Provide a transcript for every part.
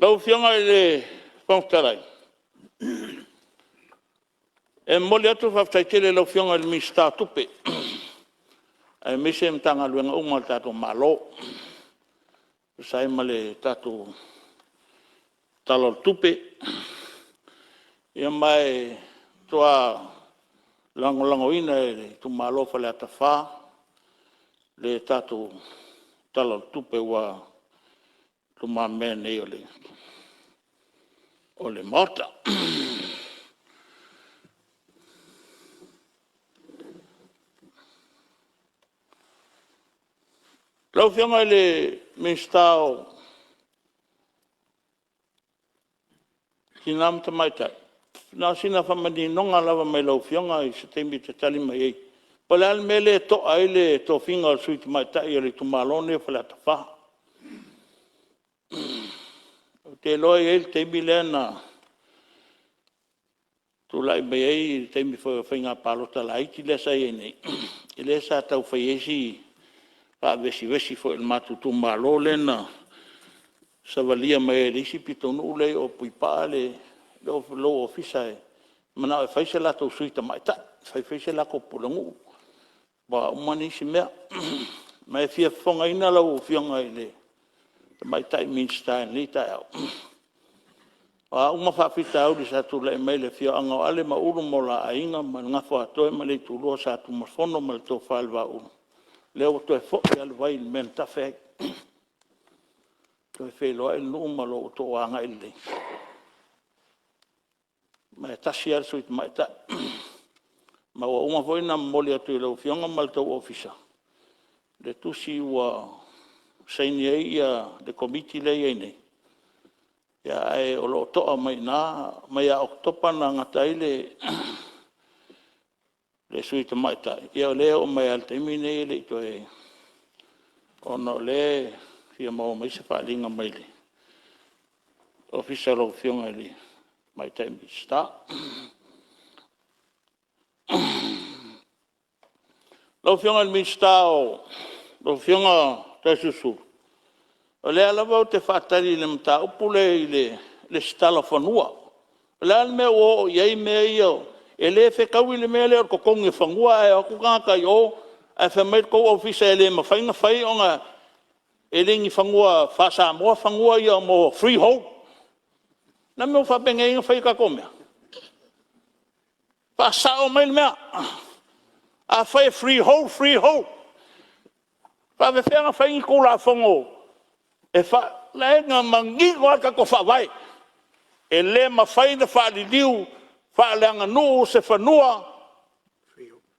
Lau Afioga i le Fofoga Fetalai, e momoli atu le faafetai tele i lau Afioga i le Minisita o Tupe aemaise Matagaluega uma a le tatou Malo e tusa ai ma le tatou Tala o le Tupe. Ma e matua lagolagoina e le itumalo o Faleata 4 le tatou Tala o le Tupe ua i lumamea nei o le Maota. Lau Afioga i le Minisita o Tina ma Tamaitai, na o sina faamaninoga lava mai lau Afioga i se taimi e te tali mai ai, po o le a le mea lea e to'a ai le tofiga o le Sui Tamaitai o le itumalo lenei o Faleata 4. Ou te iloa e i ai le taimi lea na tulai mai ai i le taimi foi o Faiga Palota Laiti lea sa i ai nei, lea sa tau fai ai si faavesivesi foi o le matou itumalo lea na savalia mai ai e le isi pitonuu lea o Puipaa lou ofisa e manao e fai se latou Sui Tamaitai, fai foi se latou Pulenuu ma a uma nisi mea. Ma e fia fofogaina lau Afioga i le Tamaitai Minisita i lenei taeao, o a uma faafitauli sa tulai mai i le afioaga o Ale ma Ulu ma o la aiga ma le Gofoatoe ma le itulua o Sa Tunumafono ma le Tofa i le Vaaulu, lea ua toe foi lava le vai i le mea na tafe ai. Ua toe feiloai le nuu ma lo outou agai lelei, ma e tasi lava le Sui Tamaitai. Ma ua uma foi ona momoli atu i lau Afioga ma le tou Ofisa le tusi ua saini ai le Komiti lea e i ai nei, ae o lo o to'a mai i ina. Mai ia Oketopa na gata ai le Sui Tamaitai, ia o lea e oo mai lava i le taimi lenei e le i toe… ona o lea e fia maua mai se faaaliga mai le Ofisa o lau Afioga i le Tamaitai Minisita. Lau Afioga i le Minisita lau Afioga Toeolesulusulu, o lea lava ou te faatali i le mataupu lea i le resitala o fanua. O le a le mea ua oo i ai mea ia e le fetaui le mea lea o le totogi o fanua ae o atu tagata i o ae fai mai le tou ofisa e le mafai ona fai ona e le o ni fanua faa-Samoa fanua ia mo freehold. O le a le mea ua faapenei ai ona fai a tatou mea? Faasao mai le mea. Afai e freehold, freehold. E faapefea ona fai ni Tulafono e faa… La e na manino lava le tatou Faavae, e le mafai ona faaliliu faaleaganuu se fanua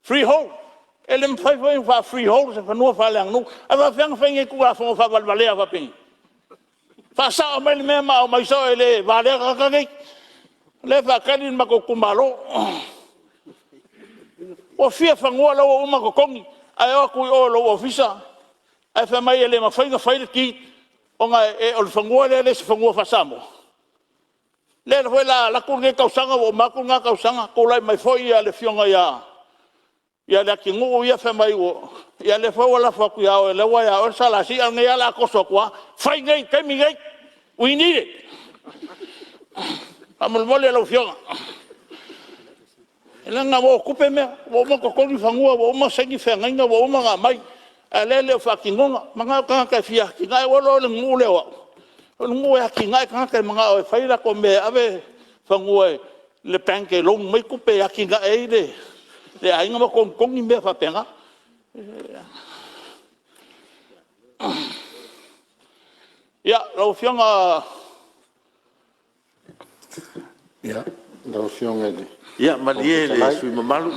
freehold. E le mafai foi ona faa-freehold se fanua faaleaganuu. Ae faapefea ona fai nei Tulafono faavalevalea faapenei? Faasao mai le mea ma aumai sao, e le valea tagata nei. O lea e faatali le matou itumalo. Ua fia fanua la ua uma ona totogi ae o atu i o i lou ofisa ae fai mai e le mafai ona fai le deed ona o le fanua lea e le o se fanua faa-Samoa. O lea foi o le a alu atu lenei tausaga ua uma atu lena tausaga, tulai mai foi le afioga ia Leatinuu ia fai mai ua… Ia lea foi ua lafo atu ia oe lea ua ia oe le SLC, a o lenei lava o le a toso atu lava, fai nei i le taimi lenei. We need it. Faamolemole lau Afioga, leaga ua o tupe mea, ua uma ona totogi fanua, ua uma ona saini feagaiga, ua uma ona aumai, a o lea e le o faatinoina. Mananao tagata e fia atinae. Ua e iloa le nuu lea o au, o le nuu e atinae tagata e mananao e fai latou mea e ave fanua i le bank e loan mai tupe e atinae ai le aiga ma togitogi mea faapena. Ia, lau Afioga. Lau Afioga i le Ia Fofoga malie le Fetalai… sui usufono mamalu,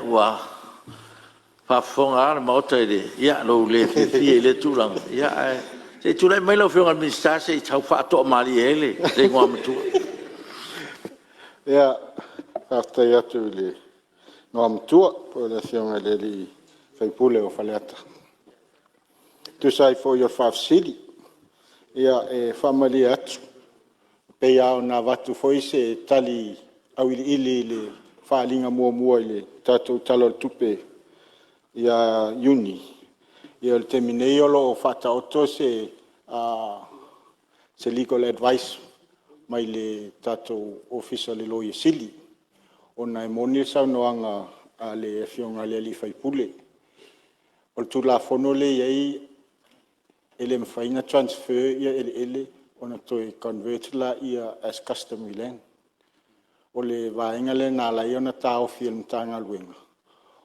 ua faafofoga lava le Maota i lou le fiafia i lea tulaga, ae se i tulai mai lau Afioga i le Minisita se i tau faatoamalie ai le Igoamatua. Ia, faafetai atu i le Igoamatua po o le Afioga i le sui usufono o Faleata e tusa ai foi o le faafesili. Ia e faamalie atu, e pei lava ona avatu foi se tali auiliili i le faaaliga muamua i le tatou Tala o le Tupe ia Iuni, o le taimi nei o lo o faataoto se se legal advice mai le tatou Ofisa o le Loia Sili, ona e moni le saunoaga a le Afioga i le sui usufono. O le Tulafono lea e i ai e le mafai ona transfer eleele ona toe convert lea as customary land. O le vaega lea na ala ai ona taofi e le Matagaluega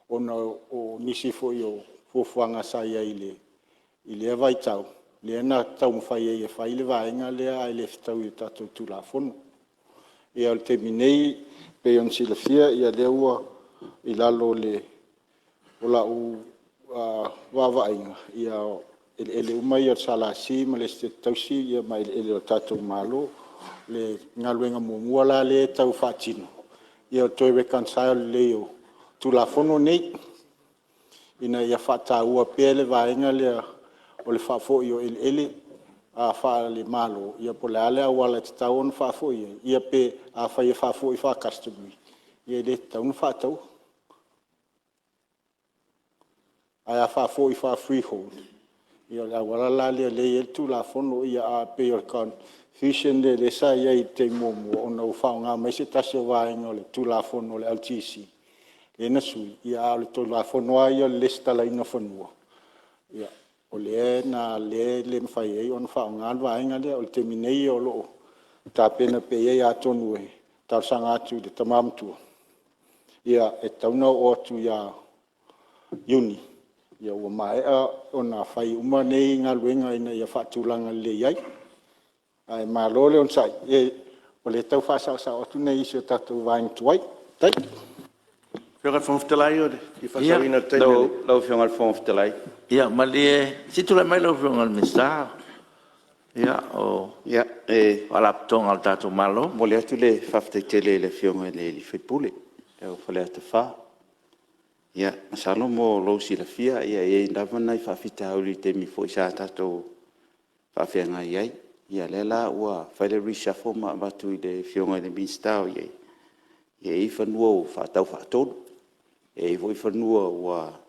ona o nisi foi o fuafuaga sa i ai i lea vaitau, lea na taumafai ai e fai le vaega lea ae le fetaui i le tatou Tulafono. Ia o le taimi nei pei ona silafia o lea ua i lalo o lau vaavaaiga, o eleele uma ia o le SLC ma le Esetete Tausi ma eleele o le tatou Malo. O le galuega muamua la lea e tau faatino, o le toe reconcile lelei o Tulafono nei ina ia faataua pea le vaega lea o le faafoi o eleele faale-Malo, ia po o le a le auala e tatau ona faafoi ai, ia pe afai e faafoi faa-customary, e le tatau ona faataua. Ae a faafoi faa-freehold, ia o le auala la lea e i ai le Tulafono. Ae pei o le confusion lea sa i ai i le taimi muamua ona ua faaaoga mai se tasi o vaega o le Tulafono a le LTC lea na sui, a o le Tulafono lava ia o le resitalaina o fanua, o lea e le mafai ai ona faaaoga le vaega lea. O le taimi nei o lo o tapena pea i ai, atonu e talosaga atu i le Tama Matua, e tatau ona oo atu ia Iuni ua maea ona fai uma nei galuega ina ia faatulaga lelei ai. Ae malo le onosai, o lea e tau faasaosao atu nai isi o tatou vaega tuai. Faafetai. Ia malie se i tulai mai lau Afioga i le Minisita o Faalapotopotoga a le tatou Malo. E momoli atu le faafetai tele i le Afioga i le sui usufono o Faleata 4. Masalo mo lou silafia e i ai lava nai faafitauli i le taimi foi sa tatou faafeagai ai. Ia lea la ua fai le reshuffle ma avatu i le Afioga i le Minisita o i ai, e i ai fanua ua faatau faatolu, e i ai foi fanua ua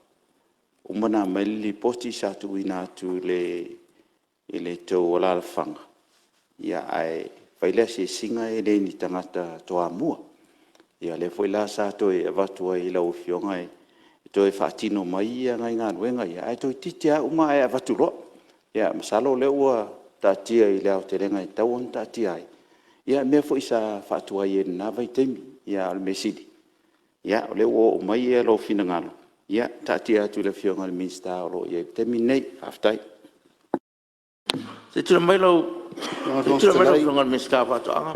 uma ona aumai le lipoti sa tuuina atu i le tou alaalafaga, ae fai le asiasiga e le o ni tagata Toamua. Ia lea foi la sa toe avatu ai i lau Afioga e toe faatino mai nai galuega ia, ae toeitiiti lava uma ae avatu loa. Ia masalo o lea ua taatia i le aotelega e tatau ona taatia ai mea foi sa faatuai ai i lena vaitaimi. A o le mea sili o lea ua oo mai lou finagalo, ia taatia atu i le Afioga i le Minisita o lo o i ai i le taimi lenei. Faafetai. Se i tulai mai lau Afioga i le Minisita o Faatoaga.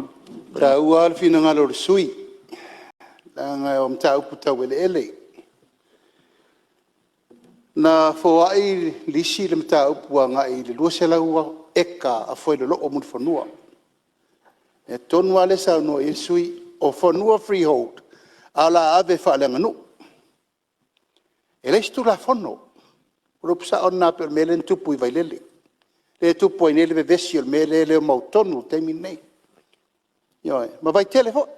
E taua lava le finagalo o le sui usufono leaga o mataupu tau eleele. Na foai lisi le mataupu agai i le 200 eka a Fuailoloo i Mulifanua. O le mea tonu lava lea e saunoa i ai le sui usufono, o fanua freehold ae o le a ave faaleaganuu. E leai se Tulafono, o le upu sao lena pei o le mea lea na tupu i Vailele, lea e tupu ai nei le vevesi o le mea lea e le o mautonu i le taimi lenei. Ioe. Ma Vaitele foi. O le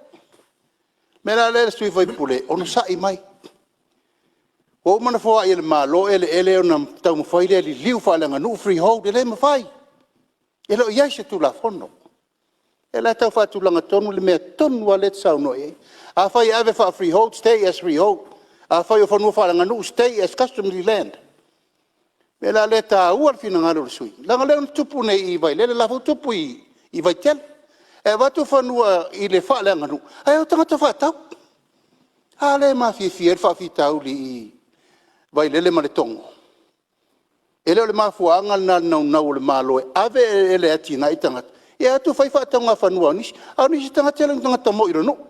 mea la lea le sui usufono, onosai mai. Ua uma ona foai e le Malo eleele ona taumafai lea e liliu faaleaganuu freehold. E le mafai, e le o i ai se Tulafono. O lea la e tau faatulaga tonu le mea tonu lava lea e te saunoa i ai. Afai e ave faa-freehold, stay as freehold. Afai o fanua faaleaganuu, stay as customary land. O le mea la lea e taua le finagalo o le sui usufono, leaga o lea na tupu nei i Vailele, o la e foi ua tupu i Vaitele. E avatu fanua i le faaleaganuu ae o tagata faatau. A lea e mafiafia ai le faafitauli i Vailele ma Letogo. E le o le mafuaaga lena o le naunau o le Malo e ave eleele e atiae ai tagata, ia ae o atu fai faatauga fanua a nisi, a o nisi tagata e le o ni tagata moi o le nuu. O le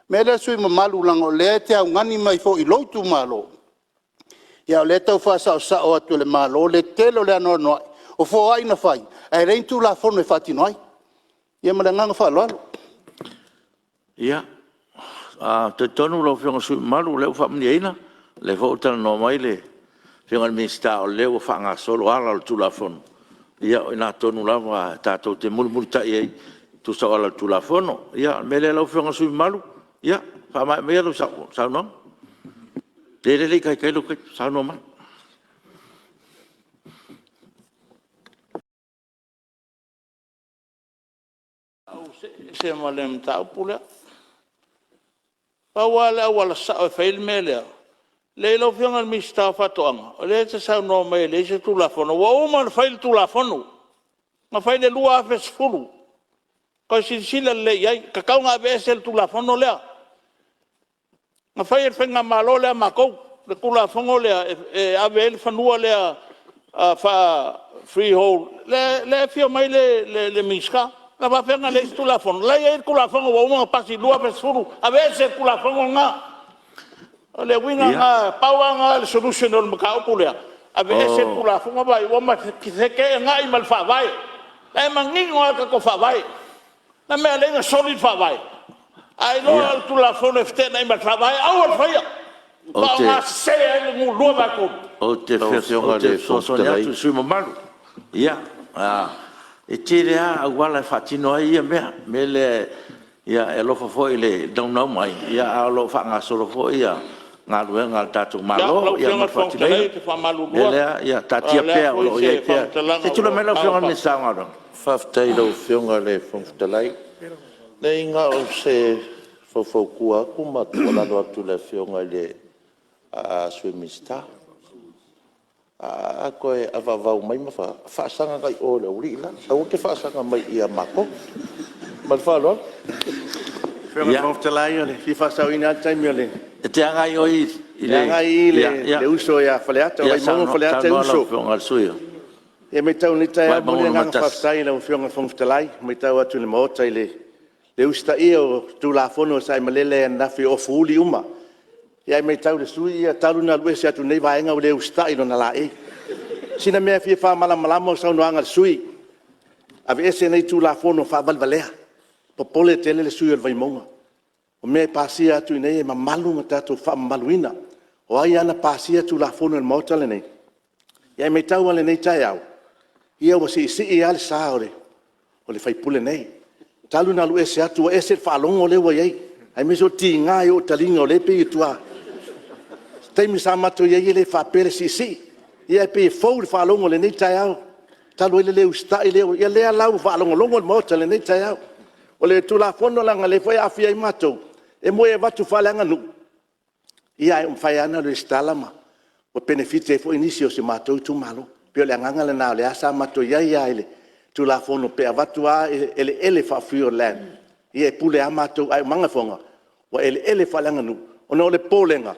mea lea le sui usufono mamalu leaga o lea e te augani mai foi i lou itumalo, a o lea e tau faasaosao atu e le Malo le tele o le anoanoai o foai na fai ae leai ni Tulafono e faatino ai. Ia ma le agaga faaaloalo. Ia, e talitonu lau Afioga i le sui usufono mamalu o lea ua faamalieina, o lea foi ua talanoa mai le Afioga i le Minisita o lea ua faagasolo ala o le Tulafono. Ia o i ina tonu lava tatou te mulimulitai ai e tusa o ala o le Tulafono. Ia o le mea lea lau Afioga i le sui usufono mamalu, faamaea maia lau saunoaga. Leai o lea e le i taitai lou taimi, saunoa mai. see ese ma le mataupu lea. Pau lava le auala sao e fai ai le mea lea, leai lau Afioga i le Minisita o Faatoaga, o lea e te saunoa mai e leai se Tulafono. Ua uma ona fai le Tulafono, na fai i le 2010. Toe silasila lelei i ai. E tatau ona aveese le Tulafono lea. Na fai e le faigamalo lea a matou le Tulafono lea e ave ai le fanua lea faa-freehold, lea e afio mai le Minisita. A faapefea ona leai se Tulafono? O la e i ai le Tulafono ua uma ona pasi i le 2010. Aveese le Tulafono lena. O le uiga lena, pau lava lena o le solution o le mataupu lea, aveese le Tulafono. Vaai ua ma feteenai ma le Faavae. O la e manino lava le tatou Faavae. O le a le mea e ala ai ona soli le Faavae? A e iloa o le Tulafono e feteenai ma le Faavae, aua le faia, faaaoga sese ai le 2/3. Ou te fesoasoani atu i le sui usufono mamalu. Ia, e tele lava auala e faatino ai ia mea. O le mea lea, e alofa foi i le naunau mai, ae o lo o faagasolo foi galuega a le tatou Malo Lau mo Afioga le i le Fofoga faatinoina. Fetalai ou te O faamalulu le mea atu, lea, ia a o taatia le a pea o foi lo o i se ai pea. faamatalaga Se i tulai ua mai lau Afioga i le paopapa. Minisita o Galuega. Faafetai i lau Afioga i le Fofoga Fetalai. Leai na o se faufautua atu ma tuualalo atu i le Afioga i le Sui Minisita. A toe avavau mai ma faasaga agai i o i le aualii le la, aua e te faasaga mai ia matou. Ma le faaaloalo. E te agai oi i le... E agai i le uso ia Faleata, o Vaimauga ma Faleata e Saunoa lau uso. Afioga i le sui usufono mo E matau i lenei taeao, e Vaimauga momoli le agaga 1. faafetai i lau Afioga i le Fofoga Fetalai. E matau atu i le Maota i le usitaia o Tulafono sa e malele ai ananafi o ofu uli uma. Ae matau i le sui usufono talu ona alu ese atu i lenei vaega ua le usitai i lona laei. O sina mea e fia faamalamalama o le saunoaga a le sui usufono, aveese nei Tulafono faavalevalea. E popole tele le sui usufono o le Vaimauga. O mea e pasia atu i inei e mamalu ma tatou faamamaluina. O ai lava na pasia Tulafono i le Maota lenei? Ae matau lava i lenei taeao, ia ua siisii lava le sa o le sui usufono nei. Talu ona alu ese atu ua ese le faalogo lea ua i ai, aemaise o le tiga ai o ou taliga o lea e pei e tua… O le taimi sa matou i ai e le faapea le siisii. Ia ae pei e fou i le faalogo i lenei taeao talu ai le le usitai lea, ia lea la ua faalogologo le Maota i lenei taeao. O le Tulafono leaga o lea foi e aafia ai matou, e moni e avatu faaleaganuu, ae mafai lava ona resitala ma penefiti ai foi nisi o si o matou itumalo. E pei o le agaga lena o lea sa matou i ai lava i le Tulafono pe avatu lava eleele faa-freehold land, ia e pule lava matou, ae uma ane ua eleele faaleaganuu. Ona o le popolega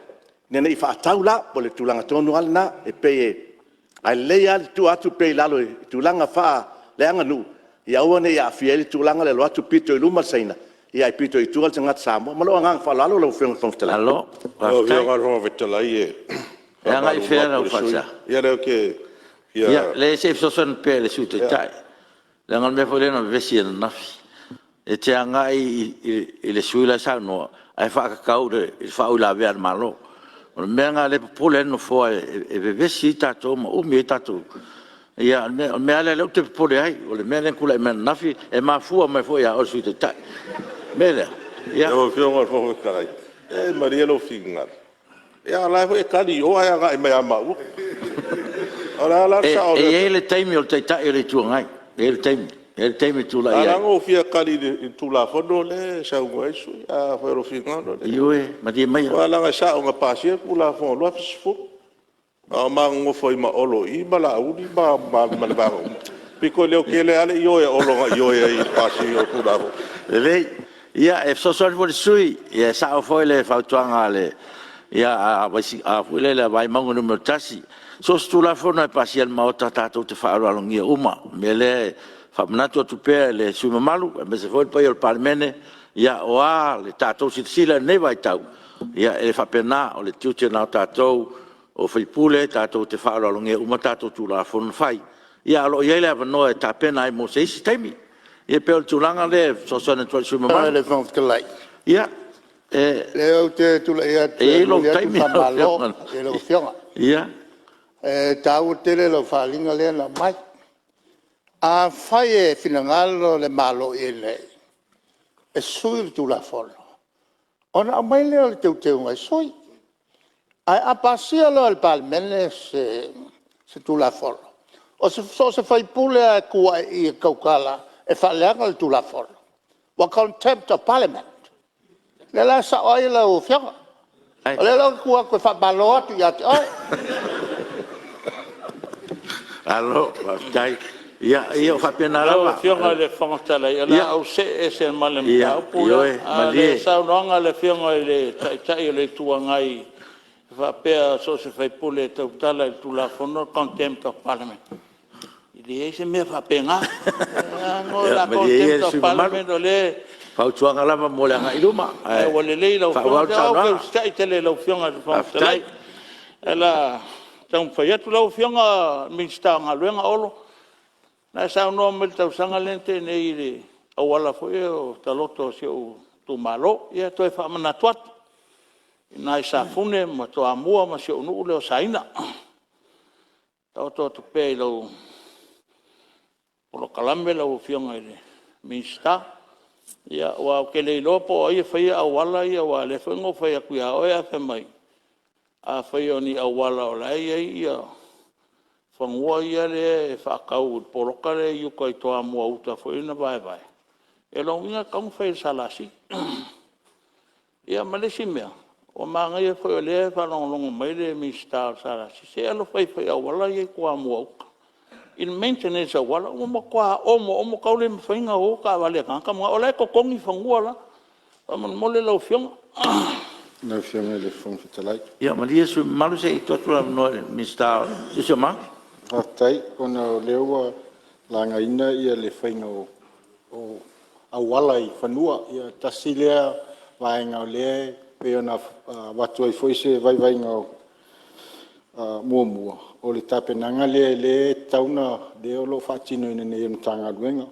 ina ne i faatau la, po o le tulaga tonu lava lena. E pei e… ae lelei lava le tuu atu pea i lalo i tulaga faaleaganuu ia aua ne i aafia ai le tulaga lea o le alu atu pito i luma le Saina, ae pito i tua le tagata Samoa. Ma lou agaga faaaloalo lau Afioga i le Fofoga Fetalai. Malo Lau faafetai. Afioga i le Fofoga Fetalai e E agai i faamalulu fea atu lau i le sui usufono. faasea? Ia leai ou te fia… Ia leai se i fesoasoani atu pea i le Sui Taitai, leaga o le mea foi lea na vevesi ai ananafi. E te agai i le sui usufono la e saunoa ae faatatau i le faauilavea a le Malo. O le mea lena o lea e popole ai le Nofoa e vevesi ai tatou ma umi ai tatou… Ia o le mea lava lea ou te popole ai, o le mea lea na tulai mai ananafi e mafua mai foi ia oe le Sui Taitai. O le mea lea, ia… Lau Afioga i le Fofoga Fetalai, se malie lou finagalo, a o la e foi e tali i o ae agai mai ia maua. O le a la le sao o E lea i ai mea? le taimi o le Taitai o le Itu Agai, e i ai le taimi, e i ai le taimi e tulai Ae ai. leaga na ou fia tali i le Tulafono lea e saunoa ai le sui usufono. Ae afai o lou finagalo lea, Ioe, malie maia. aua leaga e sao na pasia le Tulafono i le 2010, a o ma nonofo ai ma Olo i i ma Laauli ma le vaega uma. Aepeitai o lea e leotele lava le ioe a Olo na ioe ai i le pasiga o le Tulafono. Lelei, ia e fesoasoani foi i le sui usufono, e sao foi le fautuaga a le Vaimauga 1. So o se Tulafono lava e pasia e le Maota, tatou te faaaloalogia uma. O le mea lea e faamanatu atu pea i le sui usufono mamalu aemaise foi le paia o le Palemene, o a le tatou silasila i lenei vaitau, ia e faapena, o le tiute lena o tatou o sui usufono tatou te faaaloalogia uma tatou Tulafono fai, ae o lo o i ai le avanoa e tapena ai mo se isi taimi. Ia pei o le tulaga lea e fesoasoani atu ai i le sui usufono mamalu. Lau Afioga i le Fofoga Fetalai, Ia, leai ou te tulai atu e i e ai lou momoli atu le taimi lau faamalo Afioga. i lau Afioga. Ia. E taua tele lau faaaliga lea na aumai. Afai e finagalo le Malo o i ai nei e sui le Tulafono, ona aumai lea o le teuteuga e sui. Ae a pasia loa e le Palemene se Tulafono, so o se sui usufono lava e tu a'e i i e tautala e faaleaga le Tulafono, Ua contempt of Parliament. O lea la e sao ai lau Afioga. O lea la ou te tu atu e faamalo atu ia te oe. Malo faafetai. Ia e faapena Lau lava. Afioga i le Fofoga Fetalai, o le a ou see ese ma le mataupu Ioe lea. A o malie. le saunoaga a le Afioga i le Taitai o le Itu Agai e faapea so o se sui usufono e tautala i le Tulafono o le Contempt of Parliament, e leai se mea faapena. O le a Malie ia Contempt le of sui usufono mamalu, Parliament o lea o fautuaga lava mo le agai i luma Ae ae ua lelei lau faaauau Afioga. le Se ou te saunoaga. usitai tele i lau Afioga i le Fofoga Faafetai. Fetalai. Ae o le a taumafai atu. Lau Afioga i le Minisita o Galuega Olo, na e saunoa mai i le tausaga lea na tea nei i le auala foi lea taloto o si ou itumalo. Ia e toe faamanatu atu, i ina i Safune ma Toamua ma si ou nuu lea o Saina. Taoto atu pea i lau polokalame lau Afioga i le Minisita. Aua ou te le iloa po o ai e faia auala ia aua o lea foi na ou fai atu ia oe ae e fai mai, afai o ni auala o la e i ai fanua ia e faatau i le poloka lea i uta i Toamua uta foi lea na vaevae, ia o lona uiga e tatau ona fai e le SLC. Ia ma le isi mea, ua manaia foi o lea e faalogologo mai le Minisita o le SLC, se i e alofa ifo i auala ia i Toamua uta i le maintenance o auala. Ua matua omoomo tau le mafai ona o taavale a tagata ma o la e totogi fanua la. Faamolemole lau Afioga. Lau Afioga i le Fofoga Fetalai. Ia malie le sui usufono mamalu se i tuu atu le avanoa i le Minisita o le Siosiomaga. Faafetai ona o lea ua lagaina le faiga o auala i fanua. Ia tasi lea vaega o lea e pei ona avatu ai foi se vaivaiga muamua, o le tapenaga lea e tatau ona… lea o lo o faatinoina nei e le Matagaluega,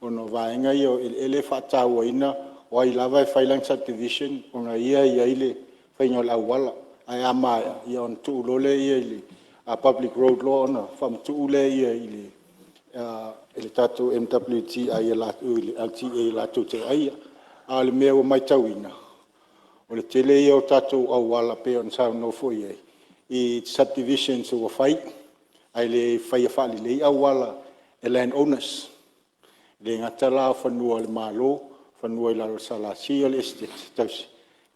ona o vaega ia o eleele e faatauaina o ai lava e fai lana sub-division ona o ia e i ai le faiga o le auala. Ae a maea ona tuu loa lea i le public road loa ona faamatuu lea i le tatou MWTI, le LTA latou te vaaia. A o le mea ua maitauina, o le tele ia o tatou auala pei ona saunoa foi i ai i sub-divisions ua fai ae le faia faalelei auala e land owners. E le gata la o fanua o le Malo, o fanua i lalo o le SLC o le Esetete Tausi,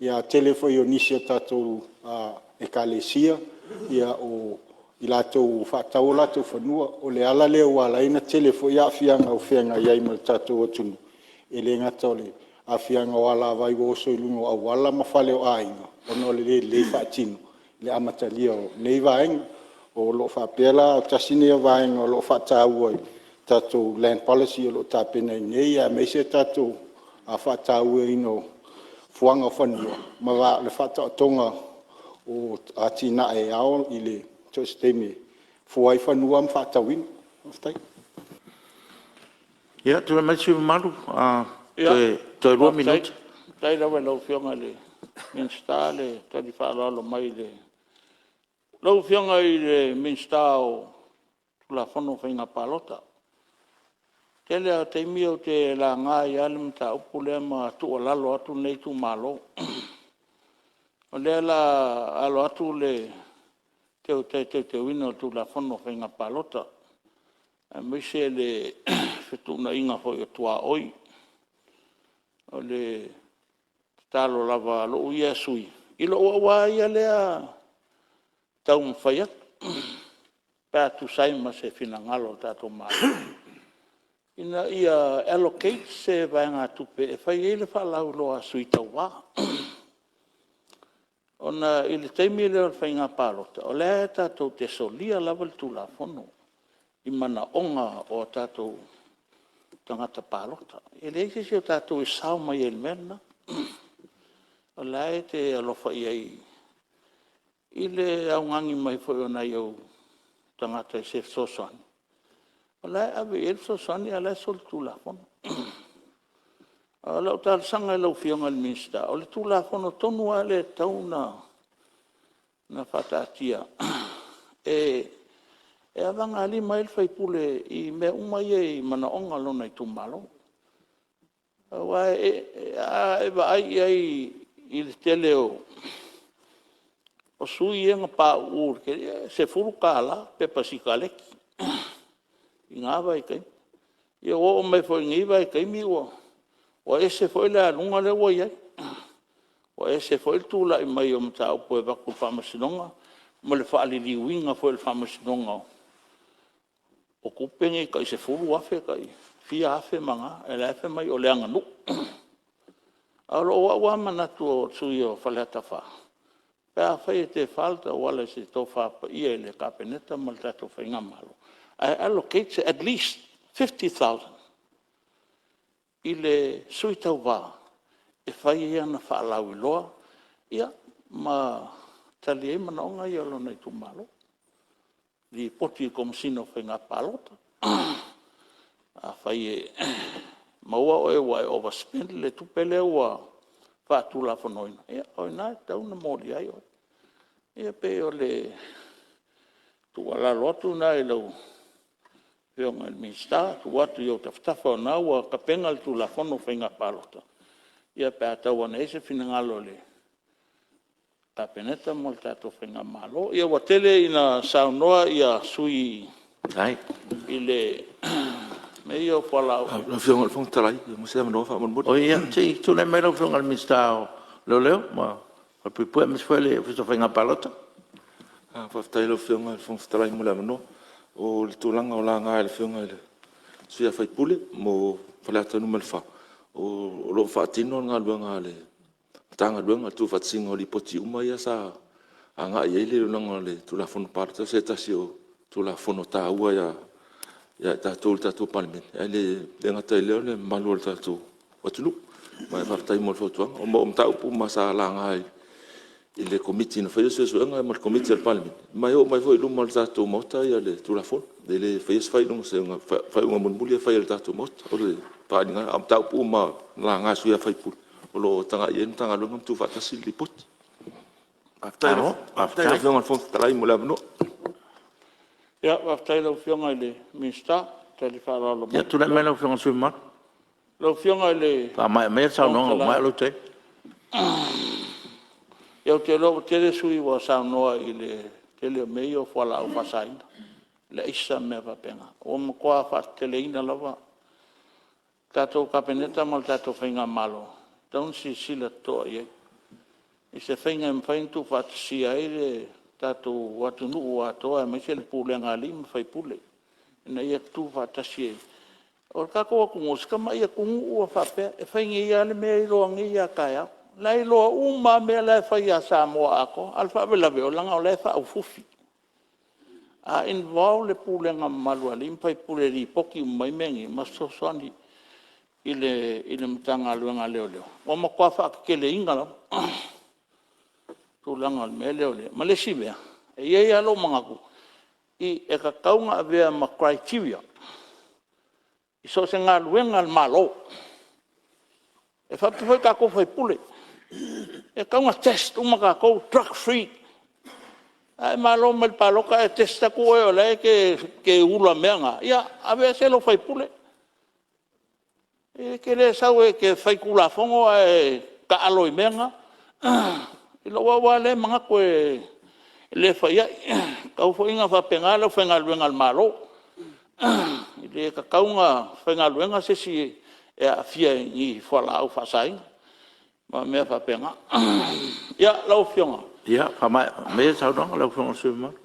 ae o le tele foi o nisi o tatou Ekalesia, o i latou ua faatau o latou fanua. O le ala lea ua ala ai ona tele foi aafiaga o feagai ai ma le tatou atunuu, e le gata o le aafiaga o alavai ua oso i luga o auala ma fale o aiga ona o le le lelei faatino i le amatalia o nei vaega. O lo o faapea la, tasi lenei o vaega o lo o faataua i le tatou Land Policy o lo o tapenaina nei aemaise le tatou faatauaina o fuaga o fanua ma le faataotoga o atinae i so o se taimi e fua ai fanua ma faatauina. Faafetai. Ia tulai mai le sui usufono mamalu, toe 2 minute. Faafetai lava i lau Afioga i le Minisita le tali faaaloalo mai i le… Lau Afioga i le Minisita o Tulafono o Faiga Palota, o le tele lava o taimi ou te laga ai lava le mataupu lea ma tuualalo atu lenei itumalo. O lea o le a alo atu le toe teuteuina o le Tulafono o Faiga Palota aemaise le fetuunaiga foi o tuaoi. O le tatalo lava a lou ia sui usufono i lou au lava ia lea taumafai atu pe a tusa ai ma se finagalo o le tatou Malo, ina ia allocate se vaegatupe e fai ai le faalauiloa a sui tauva. Ona i le taimi lea o le faiga palota, o lea tatou te solia lava le Tulafono i manaoga o tatou tagata palota. E leai se isi o tatou e sao mai ai i le mea lena. O la e te alofa i ai i le augani mai foi o nai ou tagata i se fesoasoani, o la e ave i ai le fesoasoani a o la e solitulafono. A o lau talosaga i lau Afioga i le Minisita, o le Tulafono tonu lava lea e tatau ona faataatia e avagalima ai le sui usufono i mea uma ia i manaoga o lona itumalo. Aua a e vaai i ai i le tele o sui usufono ia na pauu i le $10 le pepa sikaleki i na vaitaimi. Ia ua oo mai foi i lenei vaitaimi ua Ua ese foi le aluga lea ua i ai, ua ese foi le tulai mai o mataupu e avatu i le Faamasinoga ma le faaliliuina foi e le Faamasinoga o tupe nei tai $10,000 tai fia afe ma na, ae la e fai mai o le aganuu. A o lou lava manatu o le sui usufono o Faleata 4, pe afai e tefa le tauala i se tofa paia i le Kapeneta ma le tatou faigamalo, ae allocate se at least $50,000 i le sui tauva e fai ai ana faalauiloa ma tali ai manaoga ia o lona itumalo, lipoti i le Komesina o Faiga Palota. Afai e maua oe ua e overspend le tupe lea ua faatulafonoina, ia o i ina e tatau ona molia ai oe. Ia pei o le tuualalo atu lena i lau Afioga i le Minisita, tuu atu i ou tafatafa o lena ua tapena le Tulafono o Faiga Palota, ia pe a tau ane ai se finagalo o le Kapeneta ma le tatou faigamalo. Ia ua tele ina saunoa sui usufono i mea ia o fualaau Lau Afioga i le Fofoga Fetalai pe maua se avanoa faamolemole. Ia, se i tulai mai lau Afioga i le Minisita o Leoleo ma Falepuipui aemaise foi le Ofisa o Faiga Palota. Faafetai i lau Afioga i le Fofoga Fetalai mo le avanoa. O le tulaga o laga e le Afioga i le sui usufono mo Faleata 4, o lo o faatino le galuega a le Matagaluega i le tuufaatasiga o Lipoti uma ia sa agai i ai le iloiloga o le Tulafono o Palota, o se tasi o Tulafono taua ia i tatou i le tatou Palemene, ae le gata i lea o le mamalu o le tatou atunuu. Ma e faafetai mo le fautuaga. O mataupu uma sa laga i le Komiti na faia suesuega ma le Komiti a le Palemene, ma e oo mai foi i luma o le tatou Maota le Tulafono. E le faia se faaiuga o le faaiuga mulimuli e fai e le tatou Maota. O le faaaliga lena. A o mataupu uma na laga e sui usufono, o lo o tagai i ai le Matagaluega ma tuufaatasi le Lipoti. Faafetai i lau Afioga i le Fofoga Fetalai mo le avanoa. Faafetai i lau Afioga i le Minisita le tali faaaloalo mai. Ia tulai mai lau Afioga i le sui usufono mamalu. Lau Afioga i le Faamaea maia le Fofoga saunoaga ua Fetalai, maea lou taimi. Ia ou te iloa ua tele sui usufono ua saunoa i le tele o mea ia o fualaau faasaina, le aisa ma mea faapena. Ua matua faateteleina lava. Le tatou Kapeneta ma le tatou faigamalo, e tatau ona silasila totoa i ai i se faiga e mafai ona tuufaatasia ai le tatou atunuu atoa aemaise le pulega a alii ma faipule ina ia tutu faatasi. O le tatou atunuu, o si tamai atunuu lava faapea, e fai nei lava le mea iloa nei lava taeao. O la e iloa uma lava mea la e fai ia Samoa atoa, a o le faalavelave leaga o la e faaufiufi. A involve le pulega mamalu a alii ma faipule e lipoti uma mai mea nei ma fesoasoani i le Matagaluega a Leoleo, ua matua faateteleina lava tulaga o le mea lea. Ma le isi mea, e i ai lava lou manatu, e tatau ona avea ma criteria i so o se galuega a le Malo. E faapea foi tatou sui usufono, e tatau ona test uma tatou, drug free. A e malo mai le palota ae test atu oe o la e te ula i mea na, ia aveese lou sui usufono. E te le sau e te faitulafono ae taalo i mea na. I lou lava lea manatu e le fai ai. E tatau foi ona faapena le aufaigaluega a le Malo. E le tatau ona faigaluega se isi e aafia i ni fualaau faasaina ma mea faapena. Ia, lau Afioga… Ia faamaea maia le saunoaga lau Afioga i le sui usufono mamalu.